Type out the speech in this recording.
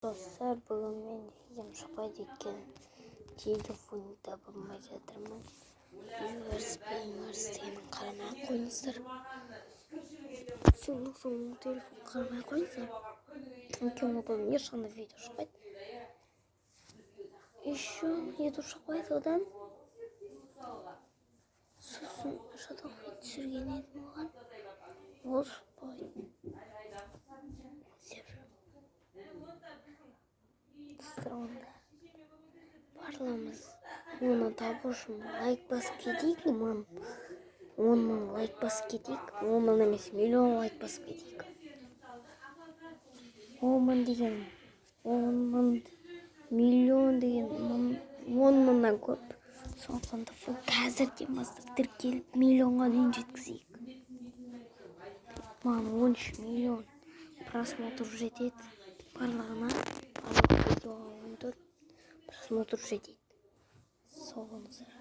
Достар, бүгін мен видеом шықпайды, өйткені телефон таба алмай жатырмын. Бейбарыс, Бейбарыс дегенін қарамай ақ қойыңыздар. Сондықтан ол телефон қарамай ақ қойыңыздар, өйткені одан ешқандай видео шықпайды. Еще ютуб шықпайды одан. Сосын Shadow түсірген едім оған, ол шықпайды. Іздеп жүрмін. Достар, онда барлығымыз оны табу үшін лайк басып кетейік. 1000, 10 000 лайк басып кетейік. 10 000 емес, миллион лайк басып кетейік. 10 000 деген 10 000, миллион деген мың, 10 000-нан көп. Сондықтан да қазірден бастап тіркеліп, миллионға дейін жеткізейік. Маған 13 миллион просмотр жетеді барлығына. Барлық видеоға 14 просмотр жетеді. Сау болыңыздар.